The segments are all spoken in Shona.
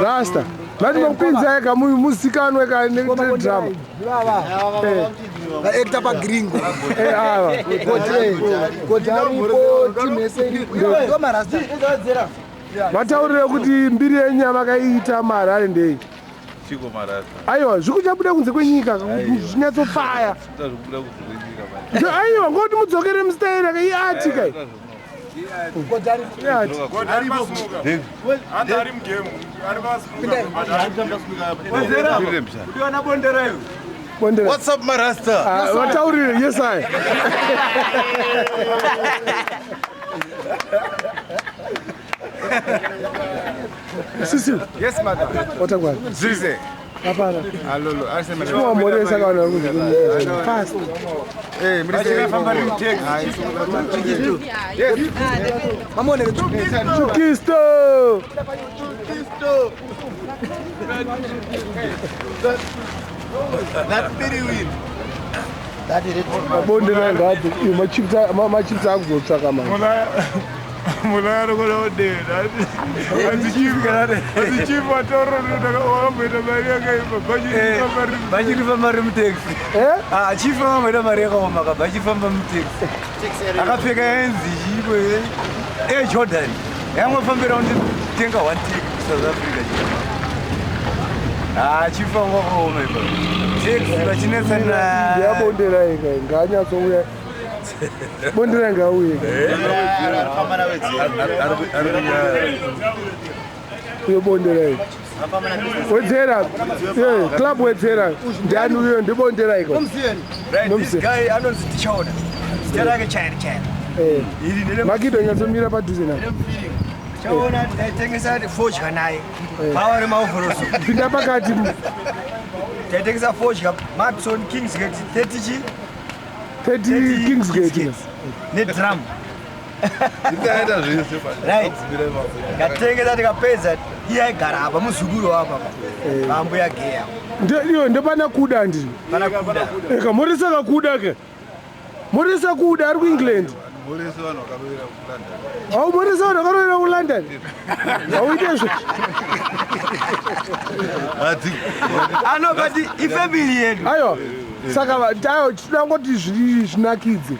Rasta. Mati makupinzai ka muzikanwe ka nedrama. Vaactor pagringo. Eh ava. Koti aripo team yese iripo. Ndo marasta. Vataurire kuti mbiri yenyu yavakaiita muHarare ndei. Chiko marasta. Aiwa, zvikuchabuda kunze kwenyika zvinyatsofaya. Zvikubuda kunze kwenyika manje. Aiwa, ngoti mudzokere mustaira ka iati kai. What's up, Marasta? Vataurire, yes I. Sisi. Yes, madam. Watagwana. Zize. Hapana. Alolo, asema. Chiwamoresa kana vari kunze kwenyika. Fast. Eh, muri Mamone Chukisto. Chukisto. That very win. Mabondera ngaabve. Iyo machips akuzotsvaka manje. Mulaya arikuda kudena. Hanzi chief watoro wakamboita mari yakaipa. Vachirifamba ri mutaxi. Eh? Chief vakamboita mari yakaoma ka vachifamba mutaxi. Akapfeka enzi chipo Air Jordan. Yangofambira kunditenga one ticket South Africa. Ah, chief vanga vakaoma ipa. Taxi vachinetsana. Ndiyabondera ika ngaanyatsouya. Bondera ngauye. Uyo bondera ika. Wedzera. Club wedzera. Ndiani uyo ndibondera ika. Right, this guy anonzi Tichaona. Zita rake chairi chairi. Eh. Makido nyatsomira padhuze naye. Chaona taitengesa fodya naye. Pawa remaovhoroso. Pinda pakati. Taitengesa fodya Matson Kingsgate 30 chi 30 Kingsgate. Nedrum. Ndikaita zvese. Right. Ngatengesa tikapedza iye aigara apa muzukuru wapa. Vambuya geya. Ndiyo ndopana kuda ndiri. Pana kuda. Eka moresa kakuda ke. Moresa kuda ari kuEngland. Moresa vanhu vakarovera kuLondon. Au moresa vanhu vakarovera kuLondon. Auite zvo. Ano but ifamily yedu. Aiwa. Saka ayo tinoda ngoti zvinakidze.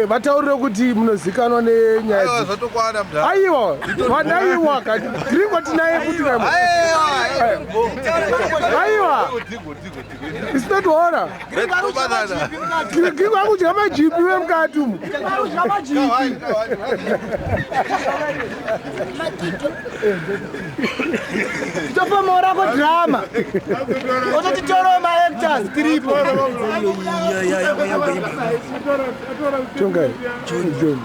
Vataurire kuti munozikanwa nenyaya Aiwa zvatokwana mudhara. Aiwa, vanaiwa Gringo tinaye futi kamwe. Aiwa. It's not horror. Gringo akudya majipi wemukati umu. Akudya majipi. Tofamba rako drama. Ototitoro maactors tiripo. Tongai. John.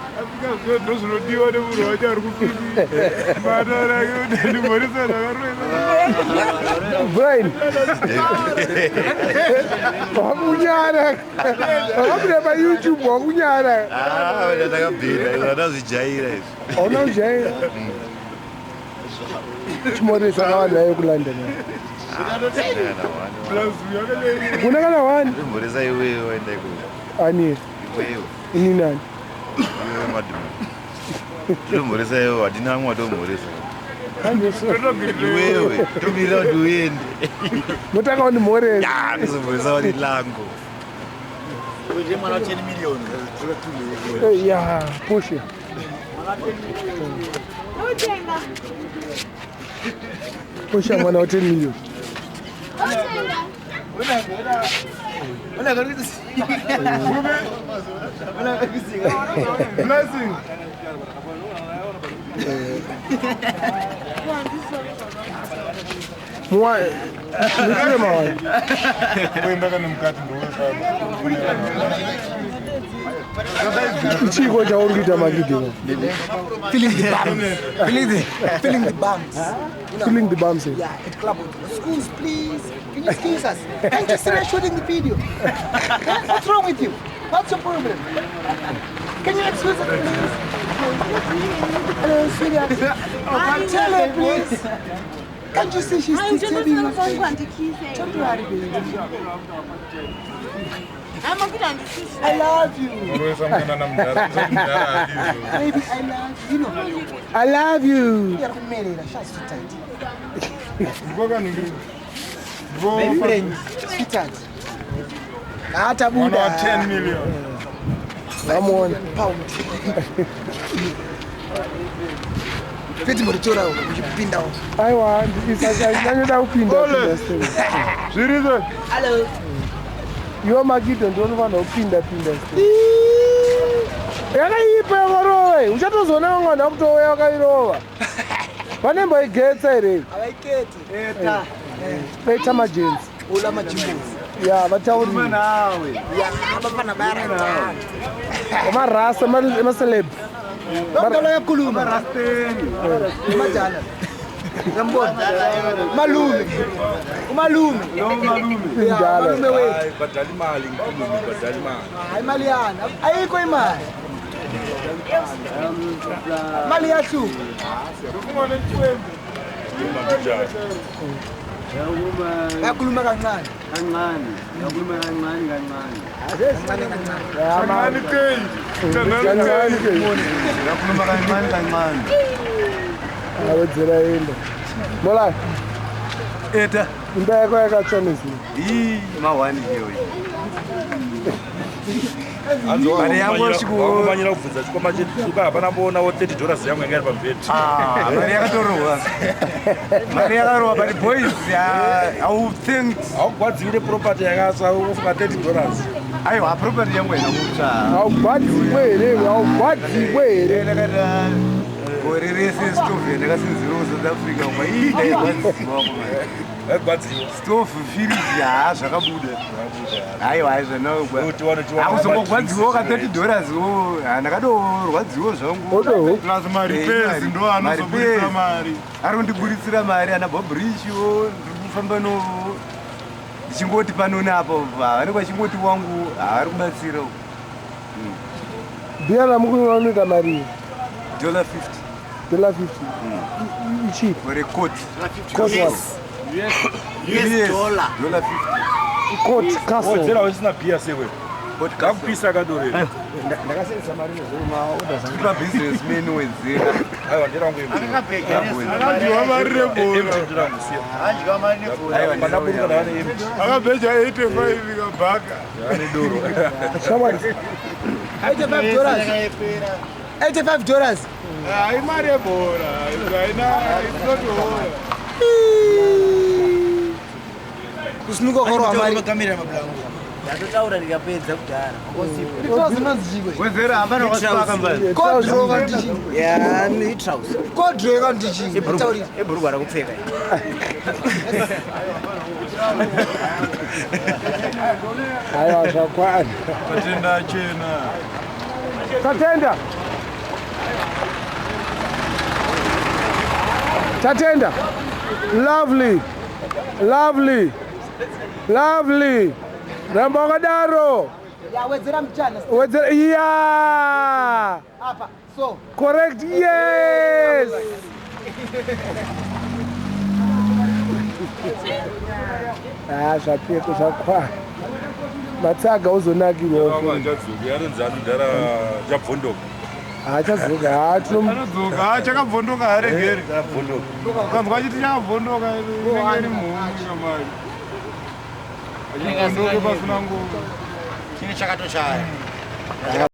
Ndozvinodiwa nemunhu wacho ari kupini. Ndimhoresa zvakaroesa. Brian. Wakunyara. Wakabuda paYouTube wakunyara. Ah, ndakabvira, ndazvijaira izvi. Hauna kujaira. Chimoresa kavanhu vaive kuLondon. Una kana one? Mhoresa iwewe waenda ikoko. Ani? Iwewe. Ini nani? Iwewe madhuma. Tomhoresa iwewe, hatina vamwe watomhoresa. Iwewe, tomirira kuti uende. Motanga undimhoresa. Ya, tozomhoresa vari lango. Mwana 10 million. Ya, pushe. Pusha mwana wa 10 million. Blessing. Mwa mutire mawani. Kuenda kana mukati ndowefamba. Ichiko chauri kuita makidhi. Feeling the bumps. Feeling the bumps. Feeling the bumps. Yeah, at Club. Schools, please. Can you excuse us? Can't you see us shooting the video? What's wrong with you? What's your problem? Can you excuse us, please? Hello, sweetheart. Tell her, please. Can't you see she's disturbing us? Don't worry, baby. I love you. Unoisa mwana mudhara, usati mudhara adizvo. Baby, I love you. You know, I love you. you are kumerera. Sha sweetheart. Ndiko kanhingiri. Ndiko My friend, sweetheart. mwana wa Atabuda. 10 million. Vamuona. Pound. Peti muritorawo uchipindawo. Aiwa, ndinoda kupinda. Ole. Pinda story. Zvirizo. Hello. Iwe Makido ndinofanira kupinda pinda story. Yakaipa yakarova iyi. Uchatozoona vamwe vanhu vakutouya vakairova. Vanemboigetsa here? Havaikete. Eta. Eta majenzi. Ola majimbozi. Ya, vataurire. Nawe. Ya, abafana bayaranda. Marasa, emaceleb. Lomdala uyakhuluma. Rasteni. Umadala. Ngiyambona. Malume. Umalume. Lo malume. Ya, Indala. Malume wethu. Hayi, bhadala imali ngikhulume, bhadala imali. Hayi imali yani. Ayikho imali. Imali iyahlupha. Kunjani? Bayakhuluma kancane. Kancane. Yakhuluma kancane kancane. Kancane kancane. Thandani Keyi. Thandani Keyi. Yakhuluma kancane kancane. Awedzera enda. Mola, Eta. imba yako yakatsva nezuro. Ii mawani iyoyi. Mari yangu Wakumanyira kubvunza chikwama chedu suka hapana mboonawo 30 dollars yangu yanga iri pamubhedhi. Ah, mari yakatorohwa. Mari yakarohwa but boys, I will think Haugwadziwi neproperty yakatsva unofunga 30 dollars. aiwa property yangu haina kutsva. Haugwadziwe here? Haugwadziwe here? Ndakata gore rese stove yandakasinzirawo South Africa umwe ii ndaigwadziwa kumai. Haigwadziwa. Stove firiji haa zvakabuda. Aiwa Kuti aizvana. wanotiwana Akuzongogwadziwawo ka 30 dollars wo ndakadorwadziwo zvangu. Odo. Plus maripesi ndo anozoburitsa mari. Ari kundiburitsira mari ana Bob Richiwo ndiri kufamba novo ndichingoti pano neapo vanenge vachingoti wangu haari kubatsira Bhiya ramukunywa unoita mari dollar 50 dollar 50. Ichi. for a coat. Coat what? Yes, dollar 50. Coat castle. Wodzera usina bhiya sewe. Coat Kakupisa kadorera. Ndakasendesa mari nezuro maoda zangu. Kupa businessman wedzera. Aiwa nderangu empty. Akadyiwa mari rebhora. Empty nderangu siya. Aiwa, Pandaburuka ndava neempty. Akabheja 85 kabhaka. Ane doro. Shamwari. 85 dollars. 85 dollars. Hayi mari yebhora. Haina it's not hora. Kusimuka kwaro mari. Ndatotaura ndikapedza kudhara. Trousers inonzi chii? Wedzera hapana wakasipaka mbali. Kodro kanti chii? Ya, itrousers. Kodro kanti chii? Taurira. Ebhurugwa rakupfeka. Aiwa zvakwana. Tatenda chena. Tatenda. Tatenda. Lovely. Lovely. Lovely. Ramba wakadaro. Ya, wedzera mchana. Wedzera. Yeah. Apa. So. Correct. Yes. Ah, zvapeko zvakwana. Matsaga uzonakirwa. Achadzoka anonzi anodhara chabvondoka. Haachadzoka. Ha, tino Anodzoka. Ha chakabvondoka haregeri. Chabvondoka. Ukanzwa achiti chakabvondoka inenge iri mhungu kamari. Achibvondoke pasina nguva. Chine chakatochaya.